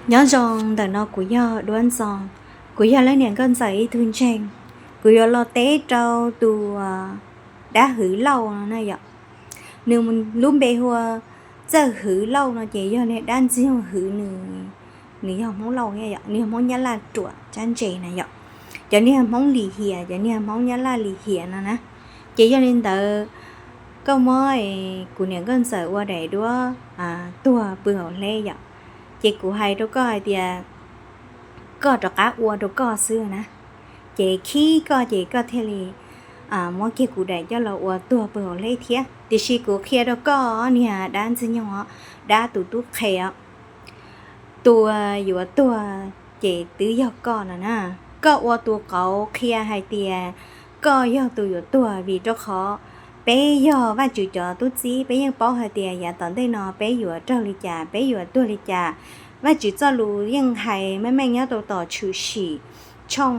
Nyob zoo, ntawm no kuv yog Duab Ntxoo, kuv yog leej niam nkauj ntxawm ib tug ntseeg. Kuv yuav los teb rau tus dab Hwv Lauj no na yom. Nws lub npe hu ua Txawj Hwv Lauj no ces yog niag dab ntxwg nyoog Hwv nws, nws yog Hmoob Lauj, nws yog Hmoob Nyab Laj ruam tsab ntse na yom. Cov niag Hmoob lim hiam, cov niag Hmoob Nyab Laj lim hiam no na. Ces yog li ntawd, koj muab kuv niam nkauj ntxawm ua daim duab tuag pw hauv hleb yom. Ces kuv hais rau koj hais tias koj rov qab ua rau koj xwb na. Ces khib koj ces koj thiaj li muab kiag kuv daim coj los ua tuag pw hauv hleb thiab. Tiam sis kuv qhia rau koj niag dab ntxwg nyoog os, dab tus tub qhe os, tus yuav tuag ces twb yog koj no na. Koj ua tus qauv qhia hais tias koj yog tus yuav tuag, vim rau qhov peb yog Vajtswv cov tub txib, peb yeej paub hais tias yav tom ntej no peb yuav raug li cas, peb yuav tuag li cas. Vajtswv txoj lus yeej hais meej meej nyob rau tom Tshwm Sim tshooj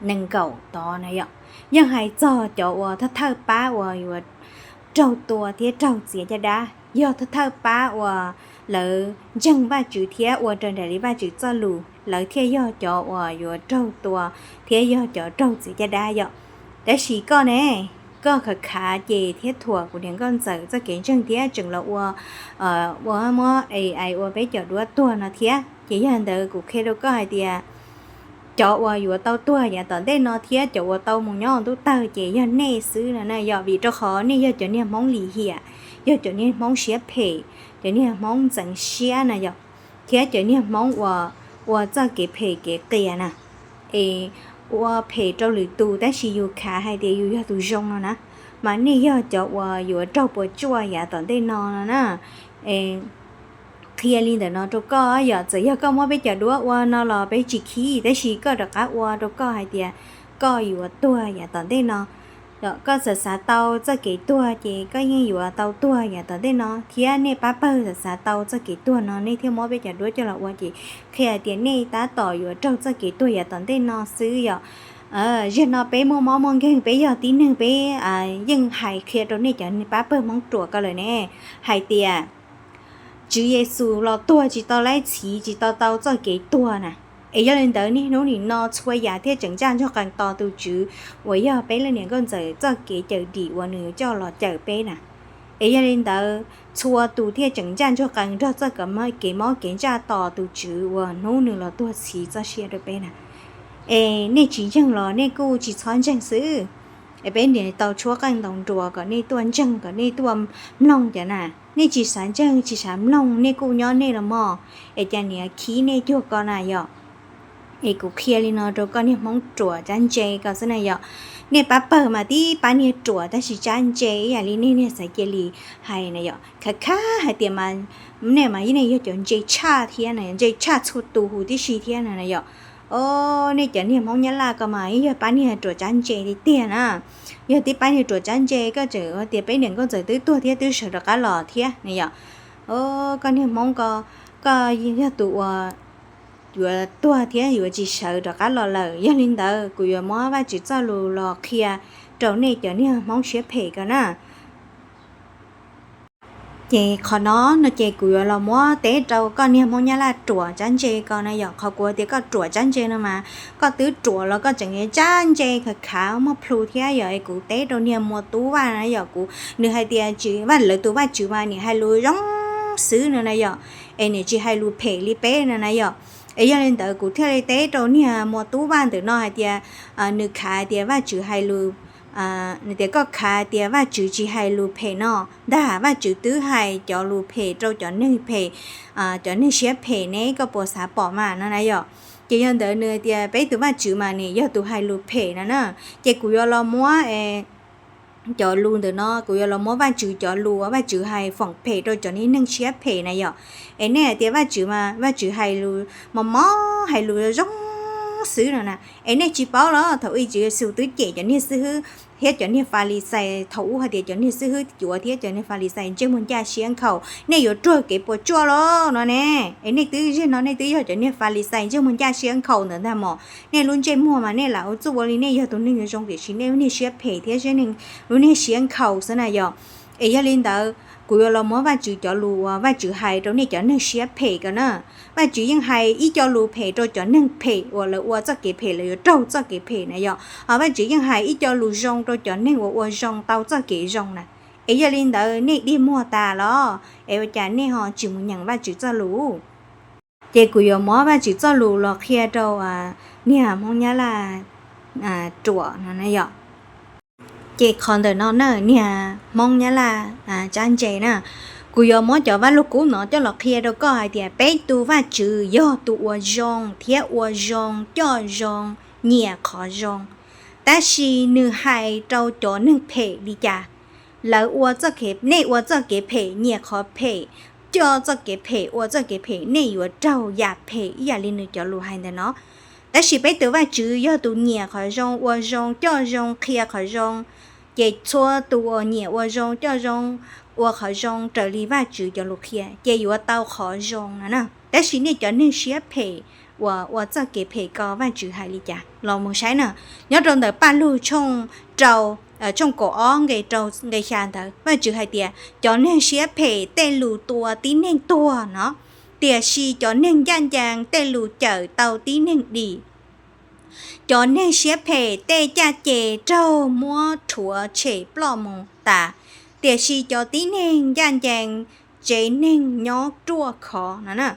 nees nkaum tod na yom, yeej hais txog cov uas thawj thawj pab uas yuav raug tua thiab raug txiav caj dab, yog thawj thawj pab uas lawv ntseeg Vajtswv thiab ua raws nraim li Vajtswv txoj lus, lawv thiaj yog cov uas yuav raug tua thiab yog cov raug txiav caj dab yom. Tab sis koj ne, koj khav khav ces thiab thuam kuv niam nkauj ntxawm txoj kev ntseeg thiab tseem los ua, ua muab ai ua peb cov duab tuag no thiab. Ces yog ntawd kuv qhia rau koj hais tias cov uas yuav tau tuag yav tom ntej no thiab cov uas tau mus nyob ua ntuj tawg ces yog nej xwb no na yom, vim rau qhov nej yog cov niag Hmoob lim hiam, yog cov niag Hmoob siab phem, cov niag Hmoob ntxeev siab na yom, thiab cov niag Hmoob uas ua txoj kev phem kev qias na, es ua phem rau lwm tus tab sis yus khav hais tias yus yog tus zoo no na, mas nej yog cov uas yuav raug puas tsuaj yav tom ntej no no na. Qhia li ntawm no rau koj yom, txawm yog koj muab peb cov duab ua no los peb tsis khib, tab sis koj rov qab ua rau koj hais tias koj yuav tuag yav tom ntej no. Koj txawm xav tau txoj kev tuag ces koj yeej yuav tau tuag yav tom ntej no thiab. Nej pab pawg txawm xav tau txoj kev tuag no nej thiaj muab peb cov duab coj los ua ces qhia hais tias nej tab tom yuav raug txoj kev tuag yav tom ntej no xwb yom. Zaum no peb muaj mob muaj nkeeg, peb yog tib neeg, peb yeej hais qhia rau nej cov pab pawg Hmoob ruam ko lawm ne, hais tias Tswv Yexus los tuag tsis tau laib txhiv, tsis tau tau txoj kev tuag na. Es yog li ntawd niaj hnub nim no txhua yam thiaj tseem ncaj ntsug qees tos tus Tswv uas yog peb leej niam nkauj ntxawm txoj kev cawm dim uas nws coj los cawm peb na. Es yog li ntawd txhua tus thiaj tseem ncaj ntsug qees nrog txoj kev mob kev ntsaj tos tus Tswv uas hnub nws los tuag txhiv txoj sia rau peb na. Es nej tsis ntseeg los nej kuj tsis txhob ntseeg xwb. Es peb niaj tau tshuab qeej ntaus nruas kom nej tuaj ntseeg, kom nej tuaj mloog cov na. Nej tsis xav ntseeg tsis xav mloog nej kuj nyob nej los mog, es cas niam khib nej cuag ko na yom. Es kuv qhia li no rau koj niag Hmoob ruam tsab ntse ko xwb na yom. Nej pab pawg mas tib pab niag ruam tab sis tsab ntse ib yam li nej niag Xaiv Cia Lis hais na yom. Khav khav hais tias mas nej mas nej yog cov ntse tshaj thiab na, ntse tshaj txhua tus huv tib si thiab na na yom. O, nej cov niag Hmoob Nyab Laj ko mas yog pab niag ruam tsab ntse tiag tiag na. Yog tib pab niag ruam tsab ntse koj tseem hais tias peb niam nkauj ntxawm twb tuag thiab twb sawv rov qab los thiab na yom. O, koj niag Hmoob ko, koj yog tus uas yuav tuag thiab yuav tsis sawv rov qab los lawm. Yog li ntawd kuv yuav muab Vajtswv txoj lus los qhia rau nej cov niag Hmoob siab phem ko na. Ces qhov no no ces kuv yuav los muab teb rau koj niag Hmoob Nyab Laj ruam tsab ntse ko na yom. Qhov kuv tias koj ruam tsab ntse no mas koj twb ruam los koj tseem tsab ntse khav khav muaj plhu thiab yom. Es kuv teb rau niag Muas Tub Vaj na yom, kuv, nws hais tias Vaj, lawv tus Vajtswv mas nim hais lus zoo xwb no na yom, es nim tsis hais lus phem li peb no na yom. Es yog li ntawd kuv thiaj li teb rau niag Muas Tub Vaj ntawm no hais tias nws khav tias Vajtswv hais lus, nws tias koj khav tias Vajtswv tsis hais lus phem no ntag, Vajtswv twb hais cov lus phem rau cov neeg phem, cov neeg siab phem ne, koj puas xav pom mas no na yom. Ces yog ntawd nws tias peb tus Vajtswv mas nim yog tus hais lus phem no na. Ces kuv yuav los muab cov lus ntawm no, kuv yuav los muab Vajtswv cov lus uas Vajtswv hais foom phem rau cov niag neeg siab phem na yom. Es nej hais tias Vajtswv mas Vajtswv hais lus mos mos, hais lus zoo xwb no na. Es nej tsis paub los thaum ub Tswv Yexus twb cem cov niag xib hwb thiab cov niag Falixais, thaum ub hais tias cov niag xib hwb cuav thiab cov niag Falixais ntsej muag ncaj siab nkhaus, nej yuav raug kev puas tsuaj los no ne. Es nej twb, zaum no nej twb yog cov niag Falixais ntsej muag ncaj siab nkhaus ntawd ntag mog. Nej lub ntsej muag mas nej lam ua txuj ua li nej yog tus neeg zoo tiam sis nej lub niag siab phem thiab lub niag siab nkhaus xwb na yom. Es yog li ntawd Kuv yuav los muab Vajtswv cov lus uas Vajtswv hais rau nej cov neeg siab phem ko na. Vajtswv yeej hais ib co lus phem rau cov neeg phem uas lawv ua txoj kev phem, lawv yuav raug txoj kev phem na yom. Ho Vajtswv yeej hais ib co lus zoo rau cov neeg uas ua zoo tau txoj kev zoo na. Es yog li ntawd nej dig muag tas los es ua cas nej ho tsis mus nyeem Vajtswv txoj lus? Ces kuv yuav muab Vajtswv txoj lus los qhia rau niag Hmoob Nyab Laj ruam no na yom. Ces qhov ntawm no na niag Hmoob Nyab Laj tsab ntse na, kuv yuav muab cov Vajluskub no coj los qhia rau koj hais tias peb tus Vajtswv yog tus uas zoo thiab ua zoo, coj zoo, nyiam qhov zoo. Tab sis nws hais rau cov neeg phem li cas? Lawv ua txoj kev, nej ua txoj kev phem, nyiam qhov phem, coj txoj kev phem, ua txoj kev phem, nej yuav raug yam phem ib yam li nws cov lus hais ntawm no. Tab sis peb tus Vajtswv yog tus nyiam qhov zoo, ua zoo, coj zoo, qhia qhov zoo. Ces txhua tus uas nyiam ua zoo, coj zoo, ua qhov zoo raws li Vajtswv cov lus qhia ces yuav tau qhov zoo no na. Tab sis nej cov neeg siab phem uas ua txoj kev phem ko, Vajtswv hais li cas? Los mus saib na, nyob rau ntawm Pajlug tshooj rau, tshooj kaum ob nqe rau nqe xya ntawd, Vajtswv hais tias cov neeg siab phem tej lus tua tib neeg tuag no, tiam sis cov neeg ncaj ncees tej lus cawm tau tib neeg dim. Cov neeg siab phem tej caj ces raug muab rhuav tshem ploj mus tas, tiam sis cov tib neeg ncaj ncees tsev neeg nyob ruaj khov no na.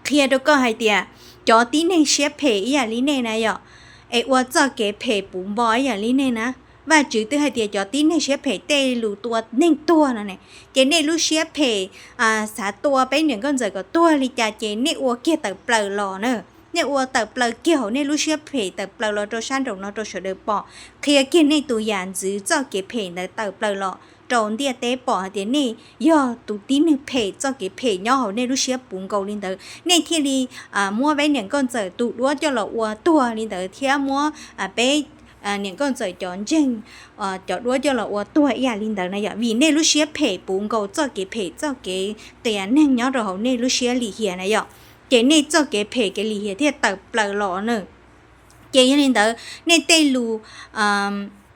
Qhia rau koj hais tias cov tib neeg siab phem ib yam li nej na yom, es ua txoj kev phem puv npo ib yam li nej na. Vajtswv twb hais tias cov tib neeg siab phem tej lus tua neeg tuag no ne, ces nej lub siab phem xav tua peb niam nkauj ntxawm kom tuag li cas ces nej ua kiag tawm plaws los na. Nej ua tawm plaws kiag hauv nej lub siab phem tawm plaws los rau sab nraum no rau sawv daws pom, qhia kiag nej tus yam ntxwv txoj kev phem ntawd tawm plaws los rau ntiaj teb pom hais tias nej yog tus tib neeg phem, txoj kev phem nyob hauv nej lub siab puv nkaus li ntawd, nej thiaj li muab peb niam nkauj ntxawm tus duab coj los ua tuag li ntawd thiab muab peb niam nkauj ntxawm cov ntseeg cov duab coj los ua tuag ib yam li ntawd na yom, vim nej lub siab phem puv nkaus txoj kev phem, txoj kev qias neeg nyob rau hauv nej lub siab lim hiam na yom. Ces nej txoj kev phem kev lim hiam thiaj tawm plaws los na. Ces yog li ntawd nej tej lus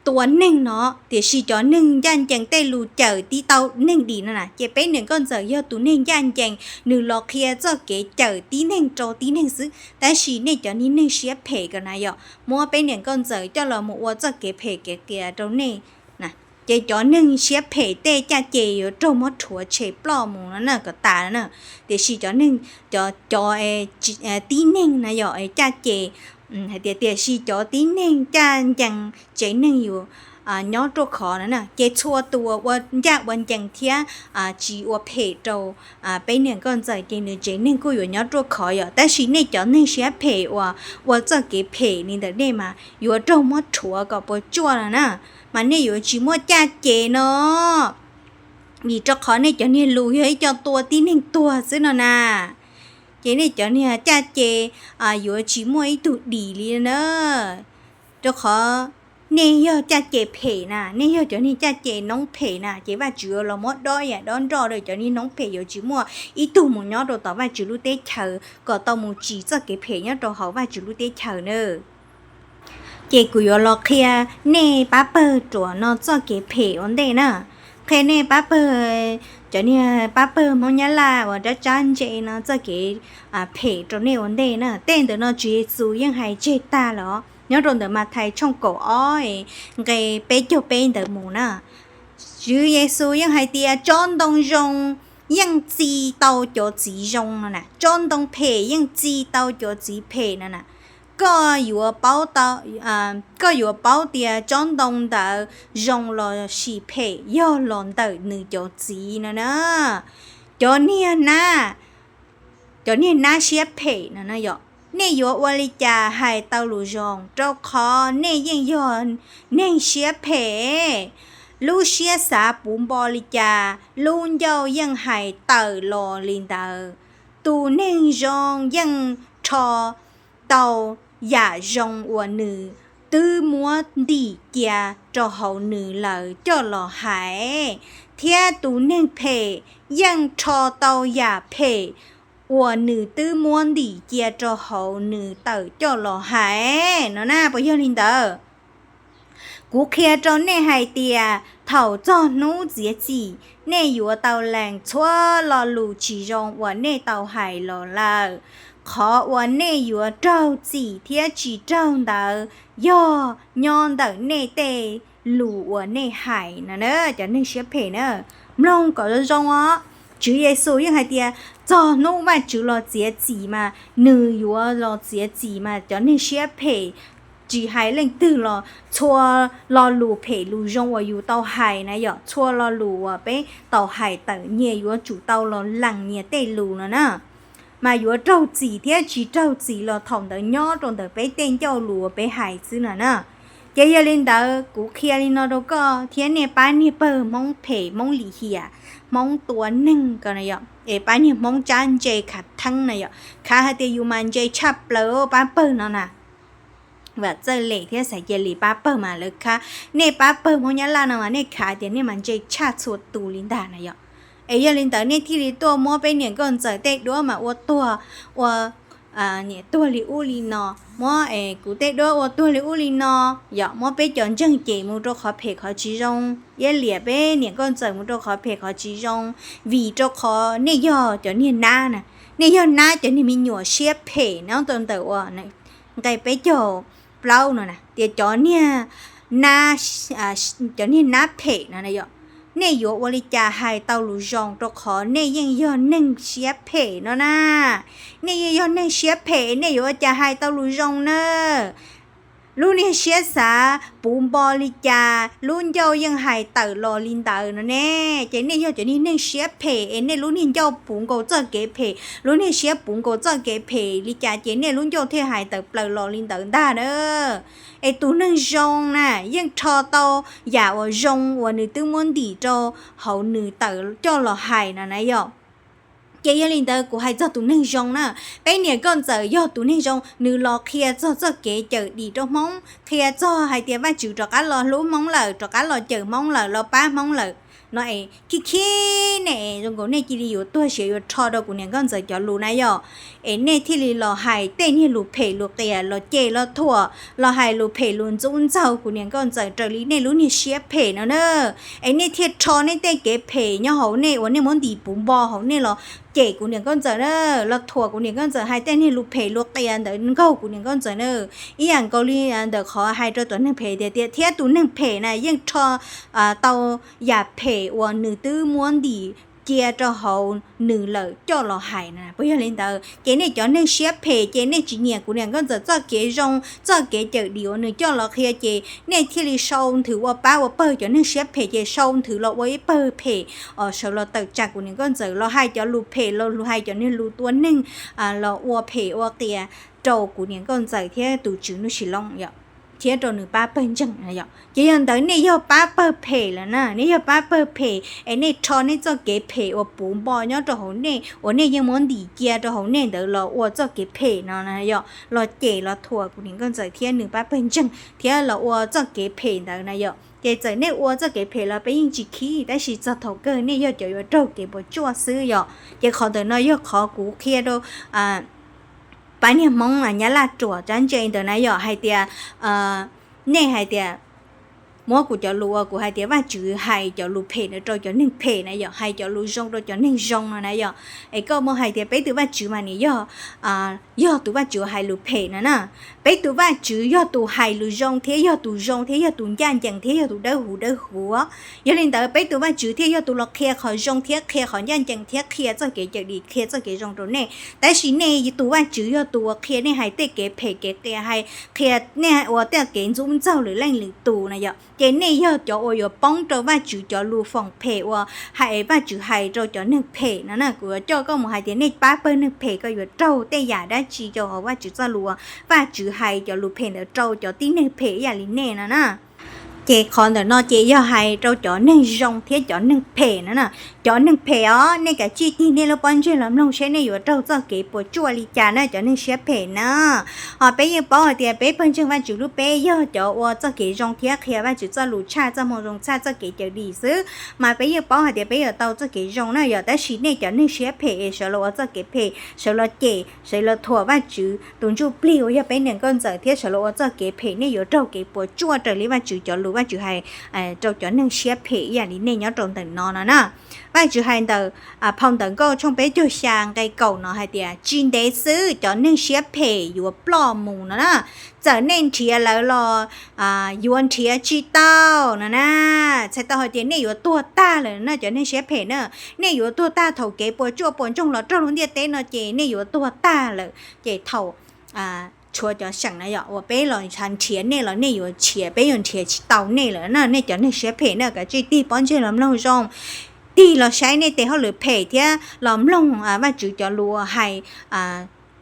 tua neeg no, tiam sis cov neeg ncaj ncees tej lus cawm tib tau neeg dim no na. Ces peb niam nkauj ntxawm yog tus neeg ncaj ncees, nws los qhia txoj kev cawm tib neeg rau tib neeg xwb, tab sis nej cov niag neeg siab phem ko na yom, muab peb niam nkauj ntxawm coj los mus ua txoj kev phem kev qias rau nej na. Ces cov neeg siab phem tej caj ces yuav raug muab rhuav tshem ploj mus no na, kom tas no na. Tiam sis cov neeg, cov, cov tib neeg na yom, caj ces hais tias tiam sis cov tib neeg ncaj ncees tsev neeg yuav nyob ruaj khov no na. Ces txhua tus uas ua ncaj ua ncees thiab tsis ua phem rau peb niam nkauj ntxawm ces nws tsev neeg kuj yuav nyob ruaj khov yom. Tab sis nej cov neeg siab phem uas ua txoj kev phem li ntawm nej mas yuav raug muab rhuav kom puas tsuaj no na. Mas nej yuav tsis muaj caj ces no, vim rau qhov nej cov niag lus yog ib co tua tib neeg tuag xwb no na. Ces nej cov niag caj ces yuav tsis muaj ib tug dim li na. Rau qhov nej yog caj ces phem na, nej yog cov niag caj ces noob phem na, ces Vajtswv yuav los muab dob yam dob nroj rau cov niag noob phem, yuav tsis muaj ib tug mus nyob rau tom Vajtswv lub teb chaws kom tau mus tsim txoj kev phem nyob rau hauv Vajtswv lub teb chaws na. Ces kuv yuav los qhia nej pab pawg ruam no txoj kev phem ua ntej na. Qhia nej pab pawg, cov niag pab pawg Hmoob Nyab Laj uas rab tsab ntse no txoj kev phem rau nej ua ntej na. Tej ntawd no Tswv Yexus yeej hais tseg tag lawm os, nyob rau ntawm Mathais tshooj kaum ob nqe peb caug peb ntawd mus na. Tswv Yexus yeej hais tias tsob ntoo zoo yeej txi tau cov txiv zoo no na, tsob ntoo phem yeej txi tau cov txiv phem no na. Koj yuav paub tau, koj yuav paub tias tsob ntoo ntawd zoo los sis phem yog los ntawm nws cov txiv no na. Cov niag nab, cov niag nab siab phem no na yom, nej yuav ua li cas hais tau lus zoo? Rau qhov nej yeej yog neeg siab phem. Lub siab xav puv npo li cas, lub ncauj yeej hais tawm los li ntawd. Tus neeg zoo yeej rho tau yam zoo uas nws twb muab ntim cia rau hauv nws lawm coj los hais, thiab tus neeg phem yeej rho tau yam phem uas nws twb muab ntim cia rau hauv nws tawm coj los hais no na. Puas yog li ntawd? Kuv qhia rau nej hais tias thaum txog hnub txiav txim, nej yuav tau lees txhua lo lus tsis zoo uas nej tau hais los lawm. Qhov uas nej yuav raug txim thiab tsis raug ntawd yog nyob ntawm nej tej lus uas nej hais no na, cov neeg siab phem na. Mloog kom zoo os. Tswv Yexus yeej hais tias txog hnub Vajtswv los txiav txim mas nws yuav los txiav txim mas cov neeg siab phem tsis hais leej twg los txhua lo lus phem lus zoo uas yus tau hais na yom, txhua lo lus uas peb tau hais tawm nyias yuav tsum tau los lees nyias tej lus no na. Mas yuav raug txim thiab tsis raug txim los thaum ntawd nyob rau ntawm peb tej ncauj lus uas peb hais xwb no na. Ces yog li ntawd kuv qhia li no rau koj thiab nej pab niag pawg Hmoob phem, Hmoob lim hiam, Hmoob tua neeg ko na yom, es pab niag Hmoob tsab ntse khav theeb na yom, khav hais tias yus mas ntse tshaj plaws pab pawg no na. Vam Txawj Lem thiab Xaiv Cia Lis pab pawg mas lawv khav, nej pab pawg Hmoob Nyab Laj no mas nej khav tias nej mas ntse tshaj txhua tus li ntag na yom. Es yog li ntawd nej thiaj li tuaj muab peb niam nkauj ntxawm tej duab mas ua tuag, ua niam tuag li ub li no, muab es kuv tej duab ua tuag li ub li no, yom, muab peb cov ntseeg cem mus rau qhov phem qhov tsis zoo, iab liam peb niam nkauj ntxawm mus rau qhov phem qhov tsis zoo, vim rau qhov nej yog cov niag nab na, nej yog nab cov niag me nyuam siab phem nyob rau ntawm uas nqe peb caug plaub no na, tias cov niag nab, cov niag nab phem no na yom, nej yuav ua li cas hais tau lus zoo rau qhov nej yeej yog neeg siab phem no na. Nej yeej yog neeg siab phem, nej yuav ua cas hais tau lus zoo na? Lub niag siab xav puv npo li cas lub ncauj yeej hais tawm los li ntawd no ne. Ces nej yog cov niag neeg siab phem es nej lub niag ncauj puv nkaus txoj kev phem, lub niag siab puv nkaus txoj kev phem li cas ces nej lub ncauj thiaj hais tawm plaws los li ntawd ntag na. Es tus neeg zoo na yeej rho tau yam uas zoo uas nws twb muab ntim rau hauv nws tawm coj los hais no na yom. Ces yog li ntawd kuv hais txog tus neeg zoo na, peb niam nkauj ntxawm yog tus neeg zoo, nws los qhia txog txoj kev cawm dim rau Hmoob, qhia txog hais tias Vajtswv rov qab los hlub Hmoob lawm, rov qab los cawm Hmoob lawm, los pab Hmoob lawm no es khib khib nej zoo nkaus nej cia li yuav tuag siav yuav rho rau kuv niam nkauj ntxawm cov lus na yom. Es nej thiaj li los hais tej niag lus phem lus qias los cem los thuam los hais lus phem lus ntxub ntxaug kuv niam nkauj ntxawm raws li nej lub niag siab phem no na. Es nej thiaj rho nej tej kev phem nyob hauv nej uas nej muab ntim puv npo hauv nej los cem kuv niam nkauj ntxawm na, los thuam kuv niam nkauj ntxawm hais tej niag lus phem lus qias ntawd nkaug kuv niam nkauj ntxawm na. Ib yam nkaus li ntawm qhov hais rau cov neeg phem tias tias thiab tus neeg phem na yeej rho tau yam phem uas nws twb muab ntim cia rau hauv nws lawm coj los hais na. Puas yog li ntawd? Ces nej cov neeg siab phem ces nej tsis nyiam kuv niam nkauj ntxawm txoj kev zoo, txoj kev cawm dim uas nws coj los qhia ces nej thiaj li sau nthwv ua pab ua pawg cov neeg siab phem ces sau nthwv los ua ib pawg phem os, sawv los tawm tsam kuv niam nkauj ntxawm los hais cov lus phem los hais cov niag lus tua neeg, los ua phem ua qias rau kuv niam nkauj ntxawm thiab tus tswv Nuj Sis Loob yom, thiab rau nws pab pawg ntseeg yom. Ces yog ntawd nej yog pab pawg phem lawm na, nej yog pab pawg phem es nej rho nej txoj kev phem uas puv npo nyob rau hauv nej uas nej yeej muab ntim cia rau hauv nej ntawd los ua txoj kev phem no na yom, los cem los thuam kuv niam nkauj ntxawm thiab nws pab pawg ntseeg thiab los ua txoj kev phem ntawd na yom. Ces txawm nej ua txoj kev phem los peb yeej tsis khib, tab sis txog thaum kawg nej yog cov yuav raug kev puas tsuaj xwb yom. Ces qhov ntawm no yog qhov kuv qhia rau pab niag Hmoob Nyab Laj ruam tsab ntse ntawd na yom, hais tias nej hais tias muab kuv cov lus uas kuv hais tias Vajtswv hais cov lus phem na rau cov neeg phem na yom, hais cov lus zoo rau cov neeg zoo no na yom. Es koj muaj hais tias peb tus Vajtswv mas nws yog, yog tus Vajtswv uas hais lus phem no na. Peb tus Vajtswv yog tus hais lus zoo thiab yog tus zoo thiab yog tus ncaj ncees thiab yog tus dawb huv dawb huv. Yog li ntawd peb tus Vajtswv thiaj yog tus los qhia qhov zoo thiab qhia qhov ncaj ncees thiab qhia txoj kev cawm dim qhia txoj kev zoo rau nej. Tab sis nej tus Vajtswv yog tus uas qhia nej hais tej kev phem kev qias, hais qhia nej ua tej kev ntxub ntxaug lwm leej lwm tus na yom. Ces nej yog cov uas yuav poob rau Vajtswv cov lus foom phem uas hais Vajtswv hais rau cov neeg phem no na. Kuv yuav coj koj mus hais tias nej pab pawg neeg phem koj yuav raug tej yam dab tsi rau hauv Vajtswv txoj lus uas Vajtswv hais cov lus phem ntawd rau cov tib neeg phem ib yam li nej no na. Ces qhov ntawm no ces yog hais rau cov neeg zoo thiab cov neeg phem no na. Cov neeg phem os, nej kav tsij tig nej lub pob ntseg los mloog seb nej yuav raug txoj kev puas tsuaj li cas na cov neeg siab phem na. Ho peb yeej paub hais tias peb pawg ntseeg Vajtswv lub peb yog cov ua txoj kev zoo thiab qhia Vajtswv txoj lus tshaj txoj moo zoo tshaj txoj kev cawm dim xwb, mas peb yeej paub hais tias peb yuav tau txoj kev zoo na yom. Tab sis nej cov neeg siab phem es sawv los ua txoj kev phem, sawv los cem, sawv los thuam Vajtswv tus ntsuj plig uas yog peb niam nkauj ntxawm thiab sawv los ua txoj kev phem, nej yuav raug kev puas tsuaj raws li Vajtswv cov lus. Vajtswv hais rau cov neeg siab phem ib yam li nej nyob rau ntawm no no na. Vajtswv hais ntawm phau Ntawv Nkauj tshooj peb caug xya nqe kaum no hais tias, tsis ntev xwb cov neeg siab phem yuav ploj mus no na. Txawm nej nrhiav lawv los yuav nrhiav tsis tau no na. Txhais tau hais tias nej yuav tuag tag lawm na cov neeg siab phem na. Nej yuav tuag tag thaum kev puas tsuaj puas ntsoog los raug lub ntiaj teb no ces nej yuav tuag tag lawm. Ces thaum tshuav cov seem na yom uas peb los nrhiav nej los nej yuav nrhiav, peb yuav nrhiav tsis tau nej lawm na, nej cov neeg siab phem na. Kav tsij tig pob ntseg los mloog zoo, tig los saib nej tes hauj lwm phem thiab los mloog Vajtswv cov lus hais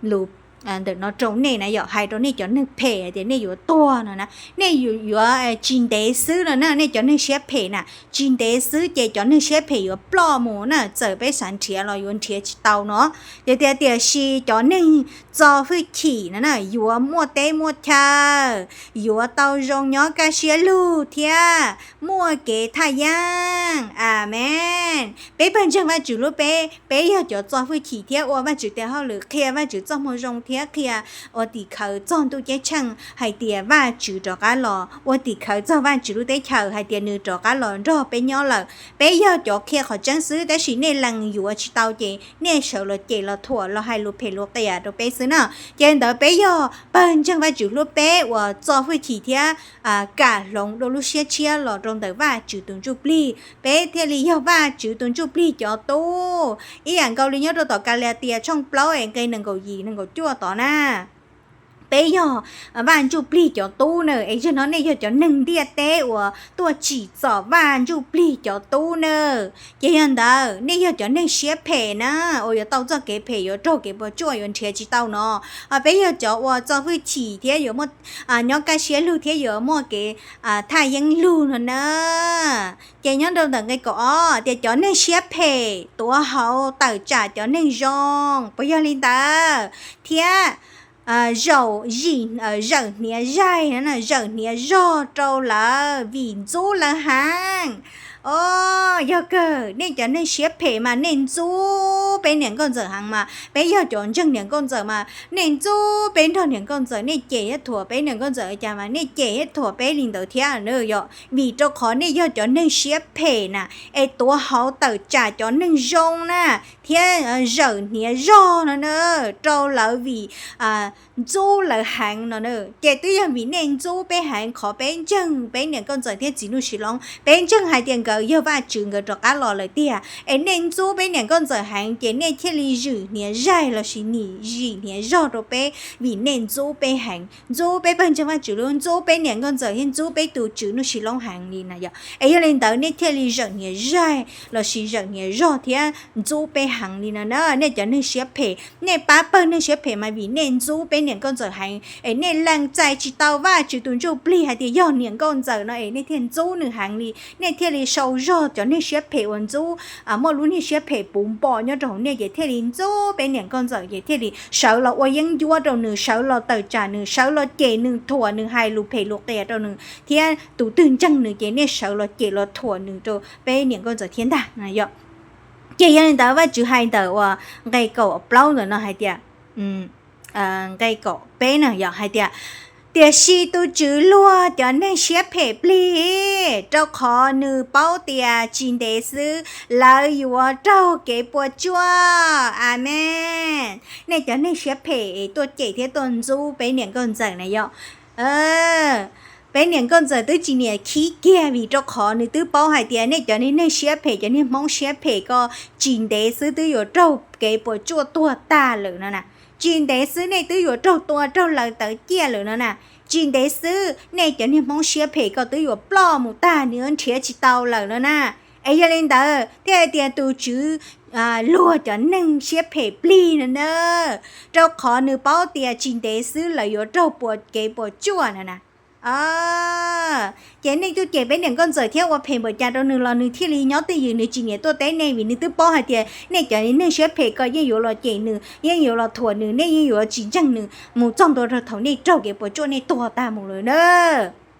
lus ntawm no rau nej na yom, hais rau nej cov neeg phem hais tias nej yuav tuag no na. Nej yuav tsis ntev xwb no na, nej cov neeg siab phem na, tsis ntev xwb ces cov neeg siab phem yuav ploj mus na. Txawm peb xav nrhiav los yuav nrhiav tsis tau no. Ces tias, tiam sis cov neeg txo hwj chim no na yuav muaj teb muaj chaw, yuav tau zoo nyob kaj siab lug thiab muaj kev thaj yeeb. Amees. Peb pawg ntseeg Vajtswv lub peb, peb yog cov txo hwj chim thiab ua Vajtswv tes hauj lwm, qhia Vajtswv txoj moo zoo thiab qhia, ua tim khawv txog ntuj ceeb tsheej hais tias Vajtswv rov qab los, ua tim khawv txog Vajtswv lub teb chaws hais tias nws rov qab los nrog peb nyob lawm. Peb yog cov qhia qhov tseeb xwb, tab sis nej lees yuav tsis tau ces nej sawv los cem los thuam los hais lus phem lus qias rau peb xwb na. Ces ntawd peb yog pawg ntseeg Vajtswv lub peb uas txo hwj chim thiab kam hloov dua lub siab tshiab los rau ntawm Vajtswv tus ntsuj plig, peb thiaj li yog Vajtswv tus ntsuj plig cov tub. Ib yam nkaus li nyob rau tom Kalatias tshooj plaub es nqe nees nkaum yim nees nkaum cuaj tod na. Peb yog Vaj ntsuj plig cov tub na, es yog no nej yog cov neeg ntiaj teb uas tuaj tsim txom Vaj ntsuj plig cov tub na. Ces yog ntawd nej yog cov neeg siab phem na, uas yuav tau txoj kev phem, yuav raug kev puas tsuaj, yuav nrhiav tsis tau no. Peb yog cov uas txo hwj chim thiab yuav muaj nyob kaj siab lug thiab yuav muaj kev thaj yeeb lug no na. Ces nyob rau ntawm nqe kaum ob tias cov neeg siab phem tuav hauv tawm tsam cov neeg zoo, puas yog li ntawd? Thiab zaum, zawm hniav zaig, zawm hniav zog rau lawv vim ntxub lawv heev. O, yog kawg nej cov neeg siab phem mas nej ntxub peb niam nkauj ntxawm heev mas, peb yog cov ntseeg niam nkauj ntxawm mas nej ntxub peb nrog niam nkauj ntxawm, nej cem thiab thuam peb niam nkauj ntxawm li cas mas nej cem thiab thuam peb li ntawd thiab na yom, vim rau qhov nej yog cov neeg siab phem na, es tuav hauv tawm tsam cov neeg zoo na, thiab zawm hniav zog no na rau lawv vim ntxub lawv heev no na. Ces twb yog vim nej ntxub peb heev qhov peb ntseeg peb niam nkauj ntxawm thiab txiv nuj sis loob, peb ntseeg hais tias nkawd yog Vajtswv, nkawd rov qab los lawm tiag, es nej ntxub peb niam nkauj ntxawm heev ces nej thiaj li zwm hniav zaig lossis nim zwm hniav zog rau peb vim nej ntxub peb heev, ntxub peb pawg ntseeg Vajtswv lub, ntxub peb niam nkauj ntxawm thiab ntxub peb tus tswv nuj sis loob heev li na yom. Es yog li ntawd nej thiaj li zawm hniav zaig lossis zawm hniav zog thiab ntxub peb heev li no na. Nej cov neeg siab phem, nej pab pawg neeg siab phem mas vim nej ntxub peb niam nkauj ntxawm heev, es nej lees txais tsis tau Vajtswv tus ntsuj plig hais tias yog niam nkauj ntxawm no es nej thiaj ntxub nws heev li, nej thiaj li sau zog cov neeg siab phem uas ntxub, muaj lub niag siab phem puv npo nyob rau hauv nej ces thiaj li ntxub peb niam nkauj ntxawm ces thiaj li sawv los ua yeeb ncuab rau nws, sawv los tawm tsam nws, sawv los cem nws, thuam nws, hais lus phem lus qias rau nws, thiab tus twg ntseeg nws ces nej sawv los cem los thuam nws rau peb niam nkauj ntxawm thiab ntag yom. Ces yog li ntawd Vajtswv hais ntawm uas nqe kaum plaub ntawm no hais tias, nqe kaum peb na yog hais tias, tiam sis tus Tswv luag cov neeg siab phem plig, rau qhov nws paub tias tsis ntev xwb lawv yuav raug kev puas tsuaj. Amees. Nej cov neeg siab phem es tuaj cem thiab tuaj ntxub peb niam nkauj ntxawm na yom. Peb niam nkauj ntxawm twb tsis niam khib kiag vim rau qhov nws twb paub hais tias nej cov niag neeg siab phem, cov niag Hmoob siab phem ko tsis ntev xwb twb yuav raug kev puas tsuaj tuag tag lawm no na. Tsis ntev xwb nej twb yuav raug tua raug lawv tawv ciaj lawm no na. Tsis ntev xwb nej cov niag Hmoob siab phem ko twb yuav ploj mus tag, nws yuav nrhiav tsis tau lawm no na. Es yog li ntawd thiaj hais tias tus Tswv luag cov neeg siab phem plig no na, rau qhov nws paub tias tsis ntev xwb lawv yuav raug puas kev puas tsuaj no na. Ces nej tuaj cem peb niam nkauj ntxawm thiab ua phem npaum cas rau nws los nws thiaj li nyob twj ywm, nws tsis niam tuaj teb nej vim nws twb paub hais tias nej cov neeg siab phem ko yeej yuav los cem nws, yeej yuav los thuam nws, nej yeej yuav tsis ntseeg nws mus txog ntua rau thaum nej raug kev puas tsuaj nej tuag tag mus lawm na.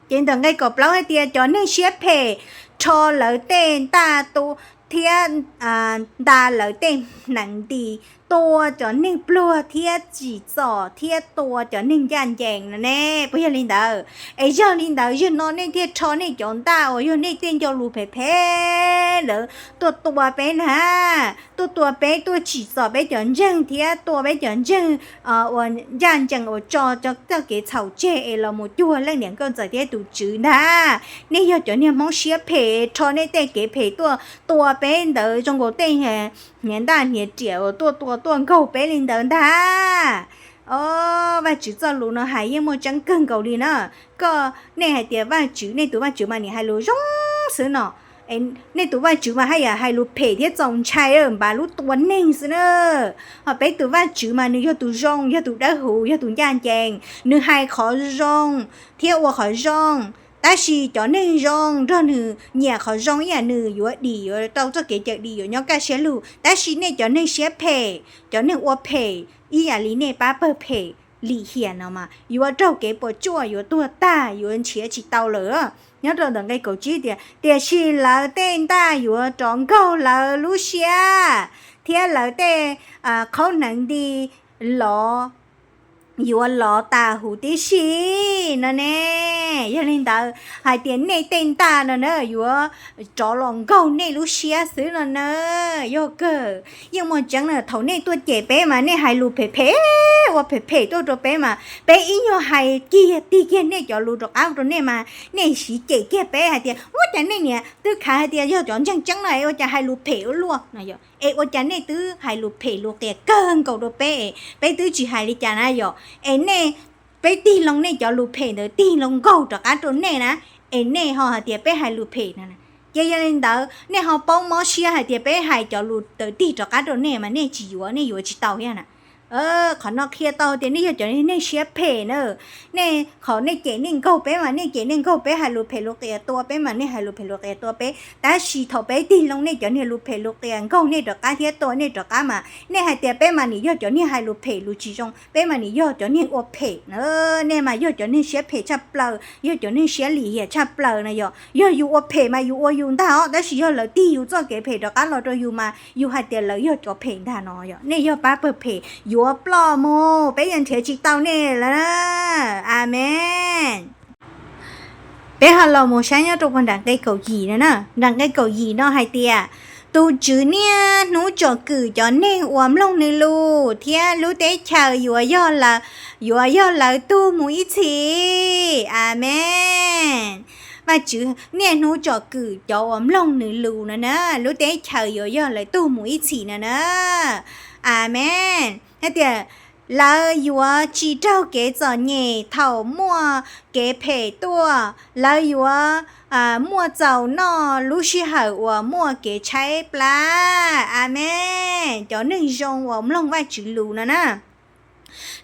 Ces ntawm nqe kaum plaub hais tias cov neeg siab phem rho lawv tej ntaj tu thiab nta lawv tej hneev nti tua cov neeg pluag thiab tsim txom thiab tua cov neeg ncaj ncees no ne. Puas yog li ntawd? Es yog li ntawd, yog no nej thiaj rho nej cov ntaj uas yog nej tej nco lus phem phem ntawd tuaj tua peb na, tuaj tua peb, tuaj tsim txom peb cov ntseeg thiab tua peb cov ntseeg uas ncaj ncees uas tso cov txoj kev txhaum tseg es los mus cuag leej niam nkauj ntxawm thiab tus tswv ntag. Nej yog cov niag Hmoob siab phem, rho nej tej kev phem tuaj tua peb ntawd zoo nkaus tej hniav ntaj hniav riam uas tuaj tua tuaj nkaug peb li ntawd ntag. O, Vajtswv txoj lus no hais yeej muaj tseeb kawg nkaus li na. Koj, nej hais tias Vajtswv, nej tus Vajtswv mas nim hais lus zoo xwb no. Nej tus Vajtswv mas haj yam hais lus phem thiab txaus ntshai, npav lub tua neeg xwb na. Ho peb tus Vajtswv mas nws yog tus zoo, yog tus dawb huv, yog tus ncaj ncees, nws hais qhov zoo thiab ua qhov zoo. Tab sis cov neeg zoo nrog nws nyiam qhov zoo ib yam nws yuav dim, yuav tau txoj kev cawm dim, yuav nyob kaj siab lug. Tab sis nej cov neeg siab phem, cov neeg ua phem ib yam li nej pab pawg phem lim hiam no mas yuav raug kev puas tsuaj, yuav tuag tag, yuav nrhiav tsis tau lawm. Nyob rau ntawm nqe kaum tsib tias, tiam sis lawv tej ntaj yuav rov nkaug lawv lub siab, thiab lawv tej qhaub hneev nti lov yuav lov tas huv tib si no ne. Yog li ntawd, hais tias nej tej ntaj no na yuav rov los nkaug nej lub siab xwb no na. Yog kawg, yeej muaj tseeb na. Thaum nej tuaj cem peb mas nej hais lus phem phem, ua phem phem tuaj rau peb mas peb ib nyuag hais kiag tig kiag nej cov lus rov qab rau nej mas nej siv cem kiag peb hais tias ua cas nej niam twb khav hais tias yog cov ntseeg tseeb no es ua cas hais lus phem ua luaj no yom. Es ua cas nej twb hais lus phem lus qias kawg nkaus rau peb es peb twb tsis hais li cas na yom. Es nej, peb tig loo nej cov lus phem ntawd tig loo nkaug rov qab rau nej na, es nej ho hais tias peb hais lus phem no. Ces yog li ntawd nej ho paub mob siab hais tias peb hais cov lus ntawd tig rov qab rau nej mas nej tsis yuav, nej yuav tsis tau thiab na. Qhov no qhia tau tias nej yog cov neeg siab phem na. Nej qhov nej cem nej nkaug peb mas nej cem nej nkaug peb, hais lus phem lus qias tua peb mas nej hais lus phem lus qias tua peb. Tab sis thaum peb tig loo nej cov niag lus phem lus qias nkaug nej rov qab thiab tua nej rov qab mas nej hais tias peb mas nim yog cov niag hais lus phem lus tsis zoo, peb mas nim yog cov niag ua phem na. Nej mas yog cov neeg siab phem tshaj plaws, yog cov neeg siab lim hiam tshaj plaws na yom. Yog yus ua phem mas yus ua yus ntag os, tab sis yog lawv tig yus txoj kev phem rov qab los rau yus mas yus hais tias lawv yog cov phem ntag no yom. Nej yog pab pawg phem yuav ploj mus, peb yuav nrhiav tsis tau nej lawm. Amees. Peb ho los mus saib nyob rau puag nram nqe kaum yim no na. Nram nqe kaum yim no hais tias, tus Tswv niaj hnub tsom kwm cov neeg uas mloog nws lus, thiab lub teb chaws yuav yog lawv, yuav yog lawv tug mus ib txhis. Amees. Vajtswv niaj hnub tsom kwm cov uas mloog nws lus no na, lub teb chaws yuav yog lawv tug mus ib txhis no na. Amees. Hais tias lawv yuav tsis raug kev txom nyem thaum muaj kev phem tuaj, lawv yuav muaj txaus noj lub sij hawm uas muaj kev tshaib plab. Amees. Cov neeg zoo uas mloog Vajtswv lus no na,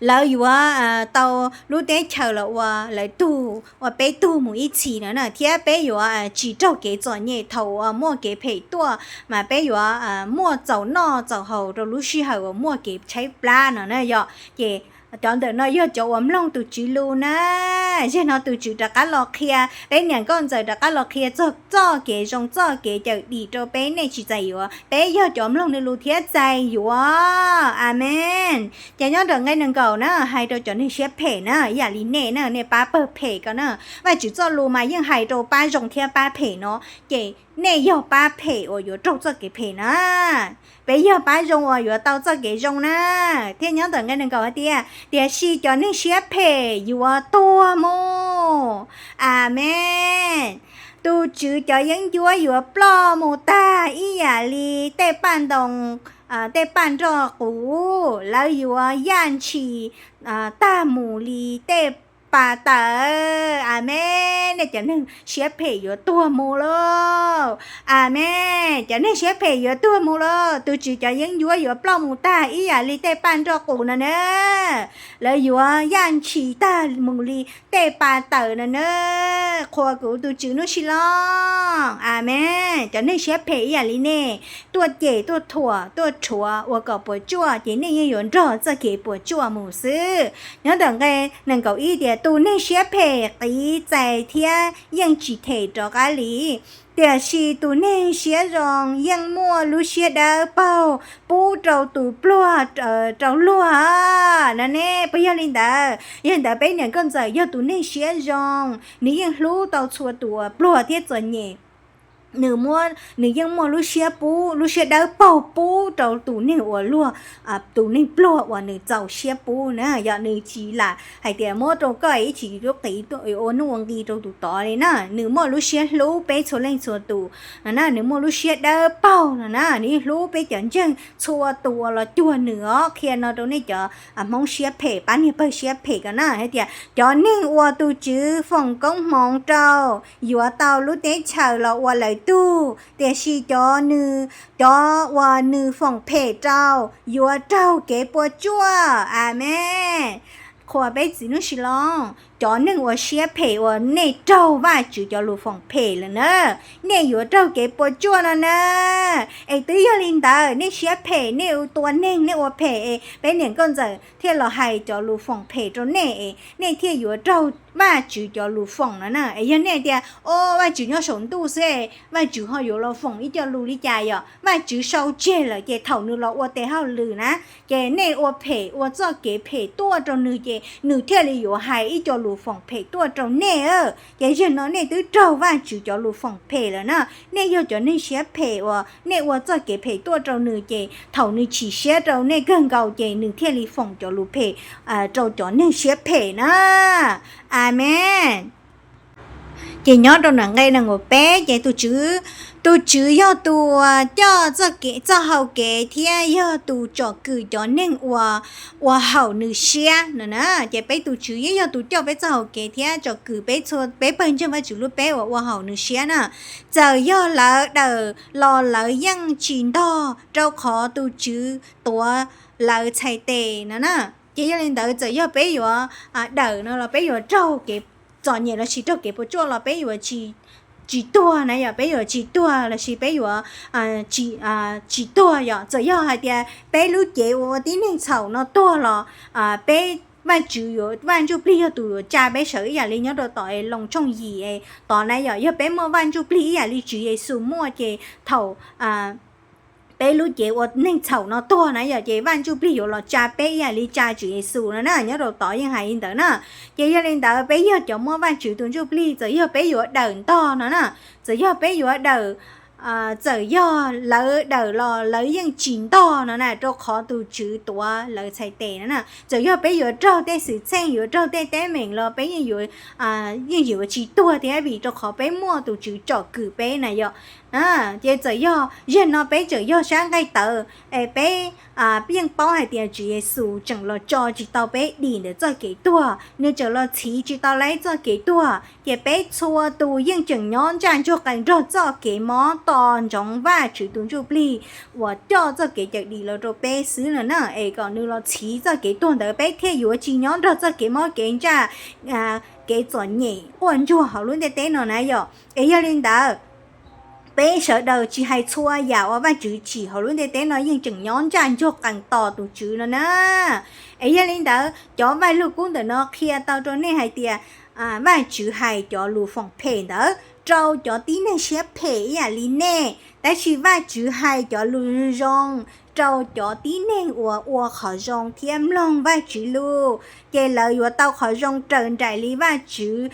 lawv yuav tau lub teb chaws los ua lawv tug, ua peb tug mus ib txhis no na, thiab peb yuav tsis raug kev txom nyem thaum uas muaj kev phem tuaj, mas peb yuav muaj txaus noj txaus haus rau lub sij hawm uas muaj kev tshaib plab no na yom. Ces cov ntawm no yog cov uas mloog tus Tswv lus na. Zaum no tus Tswv rov qab los qhia, peb niam nkauj ntxawm rov qab los qhia txog txoj kev zoo txoj kev cawm dim rau peb, nej tsis txais yuav, peb yog cov mloog nws lus thiab txais yuav. Amees. Ces nyob ntawm nqe nees nkaum na hais rau cov neeg siab phem na, ib yam li nej na, nej pab pawg phem ko na. Vajtswv txoj lus mas yeej hais rau pab zoo thiab pab phem no, ces nej yog pab phem uas yuav raug txoj kev phem na. Peb yog pab zoo uas yuav tau txoj kev zoo na. Thiab nyob ntawm nqe nees nkaum hais tias, tiam sis cov neeg siab phem yuav tuag mus. Amees. Tus Tswv cov yeeb ncuab yuav ploj mus tag ib yam li tej paj ntoo, tej paj nroj qus, lawv yuav yaj ntshis tag mus li tej pas tawm. Amees. Nej cov neeg siab phem yuav tuag mus lauj. Amees. Cov neeg siab phem yuav tuag mus lauj. Tus Tswv cov yeeb ncuab yuav ploj mus tag ib yam li tej paj nroj qus no na. Lawv yuav yaj ntshis tag mus li tej pas tawm no na. Qhuas kuv tus Tswv nub sij loj. Amees. Cov neeg siab phem ib yam li nej tuaj cem tuaj thuam tuaj rhuav ua kom puas tsuaj, ces nej yeej yuav nrog txoj kev puas tsuaj mus xwb. Nyob ntawm nqe nees nkaum ib tias, tus neeg siab phem qiv txais thiab yeej tsis them rov qab li. Tiam sis tus neeg siab zoo yeej muaj lub siab dawb paug pub rau tus pluag rau luag no ne. Puas yog li ntawd? Yog li ntawd peb niam nkauj ntxawm yog tus neeg siab zoo, nws yeej hlub tau txhua tus pluag thiab txom nyem. Nws muab, nws yeej muaj lub siab pub, lub siab dawb paug pub rau tus neeg uas luag, tus neeg pluag uas nws txaus siab pub na. Yog nws tsis lam hais tias muab rau koj ib tsis lub qiv ua nuj ua nqi rau tus tod li na. Nws muaj lub siab hlub peb txhua leej txhua tus no na, nws muaj lub siab dawb paug no na, nws yeej hlub peb cov ntseeg txhua tus uas los cuag nws os. Qhia no rau nej cov Hmoob siab phem, pab niag pawg siab phem ko na, hais tias cov neeg uas tus Tswv foom koob hmoov rau yuav tau lub teb chaws los ua lawv tug, tiam sis cov nws, cov uas nws foom phem rau yuav raug kev puas tsuaj. Amees. Qhuas peb txiv Nuj Sis Loo, cov neeg uas siab phem uas nej raug Vajtswv cov lus foom phem lawm na, nej yuav raug kev puas tsuaj no na. Es twb yog li ntawd nej siab phem, nej ua tua neeg, nej ua phem es peb niam nkauj ntxawm thiaj los hais cov lus foom phem rau nej es nej thiaj yuav raug Vajtswv cov lus foom no na. Es yog nej tias, o, Vajtswv nyob saum ntuj xwb, Vajtswv ho yuav los foom ib co lus li cas? Yog Vajtswv sau tseg lawm ces thaum nws los ua tes hauj lwm na, ces nej ua phem, ua txoj kev phem tuaj rau nws ces nws thiaj li yuav hais ib co lus foom phem tuaj rau nej. Ces yog no nej twb raug Vajtswv cov lus foom phem lawm na. Nej yog cov neeg siab phem uas nej ua txoj kev phem tuaj rau nws ces thaum nws chim siab rau nej kawg nkaus ces nws thiaj li foom cov lus phem rau cov neeg siab phem na. Amees. Ces nyob rau nram nqe nees nkaum peb ces tus Tswv, tus Tswv yog tus uas coj txoj kev, txoj hau kev thiab yog tus tsom kwm cov neeg uas ua haum nws siab no na. Ces peb tus Tswv yeej yog tus coj peb txoj hau kev thiab tsom kwm peb txhua, peb pawg ntseeg Vajtswv lub peb uas ua haum nws siab na. Txawm yog lawv dawm los lawv yeej tsis ntog, rau qhov tus Tswv tuav lawv txhais tes no na. Ces yog li ntawd txawm yog peb yuav dawm no los peb yuav raug kev txom nyem lossis raug kev puas tsuaj los peb yuav tsis tuag na yom, peb yuav tsis tuag lossis peb yuav tsis tuag yom. Txawm yog hais tias peb lub cev uas ua tib neeg txhaum no tuag los peb, Vajtswv yuav, Vaj Ntsujplig yog tus yuav tsa peb sawv ib yam li nyob rau tom Loos tshooj yim tod na yom. Yog peb muaj Vaj Ntsujplig ib yam li Tswv Yexus muaj ces thaum peb lub cev ua neeg txhaum no tuag na yom, ces Vaj Ntsujplig yuav los tsa peb ib yam li tsa Tswv Yexus no na. Nyob rau tod yeej hais li ntawd na. Ces yog li ntawd peb yog cov muaj Vajtswv tus Ntsujplig, txawm yog peb yuav dawm ntog no na, txawm yog peb yuav dawm, txawm yog lawv dawm los lawv yeej tsis ntog no na, rau qhov tus Tswv tuav lawv txhais tes no na. Txawm yog peb yuav raug tej xwm txheej, yuav raug tej teeb meem los peb yeej yuav, yeej yuav tsis tuag thiab vim rau qhov peb muaj tus Tswv tsom kwm peb na yom. Ces txawm yog zaum no peb tseem yog sab nqaij tawv es peb yeej paub hais tias Tswv Yexus tseem los tso tsis tau peb dim ntawm txoj kev tuag, nws tseem los txhiv tsis tau lawv txoj kev tuag, ces peb txhua tus yeej tseem nyob ntsaj ntsuag qees nrog txoj kev mob tos ntsoov Vajtswv tus Ntsujplig uas coj txoj kev cawm dim los rau peb xwb no na. Es kom nws los txhiv txoj kev tuag ntawd peb thiaj yuav tsis nyob nrog txoj kev mob kev ntsaj, kev txom nyem quaj ntsuag hauv lub ntiaj teb no na yom. Es yog li ntawd peb sawv daws tsis hais txhua yam uas Vajtswv tsim hauv lub ntiaj teb no yeej tseem nyob ntsaj ntsuag qees tos tus Tswv no na. Es yog li ntawd cov Vaj Lug Kub ntawm no qhia tau rau nej hais tias Vajtswv hais cov lus foom phem ntawd rau cov tib neeg siab phem ib yam li nej, tab sis Vajtswv hais cov lus zoo rau cov tib neeg uas ua qhov zoo thiab mloog Vajtswv lus, ces lawv yuav tau qhov zoo raws nraim li Vajtswv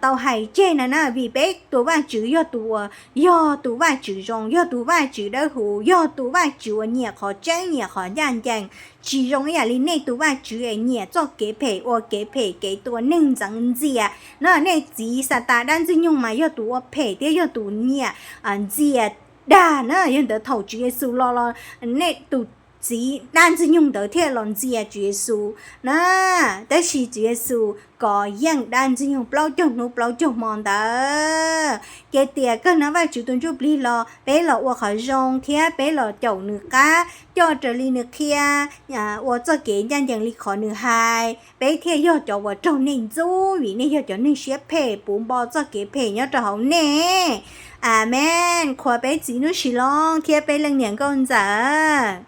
tau hais tseg no na. Vim peb tus Vajtswv yog tus uas, yog tus Vajtswv zoo, yog tus Vajtswv dawb huv, yog tus Vajtswv uas nyiam qhov tseeb, nyiam qhov ncaj ncees, tsis zoo ib yam li nej tus Vajtswv es nyiam txoj kev phem, ua kev phem, kev tua neeg ntxeev ntxias na. Nej txiv Xatas dab Ntxwg Nyoog mas yog tus ua phem thiab yog tus nyiam ntxias dag na. Yog ntawd thaum Tswv Yexus los los nej tus txiv dab Ntxwg Nyoog ntawd thiaj los ntxias Tswv Yexus na. Tab sis Tswv Yexus kov yeej dab Ntxwg Nyoog plaub caug hnub plaub caug hmo ntawd. Ces tiam kawg no Vajtswv tus Ntsujplig los peb los ua qhov zoo thiab peb los caum nws qab coj raws li nws qhia, ua txoj kev ncaj ncees li qhov nws hais, peb thiaj yog cov uas raug nej ntxub vim nej yog cov neeg siab phem puv npo txoj kev phem nyob rau hauv nej. Amees. Qhuas peb txiv Nuj Sis Loo thiab peb leej niam nkauj ntxawm.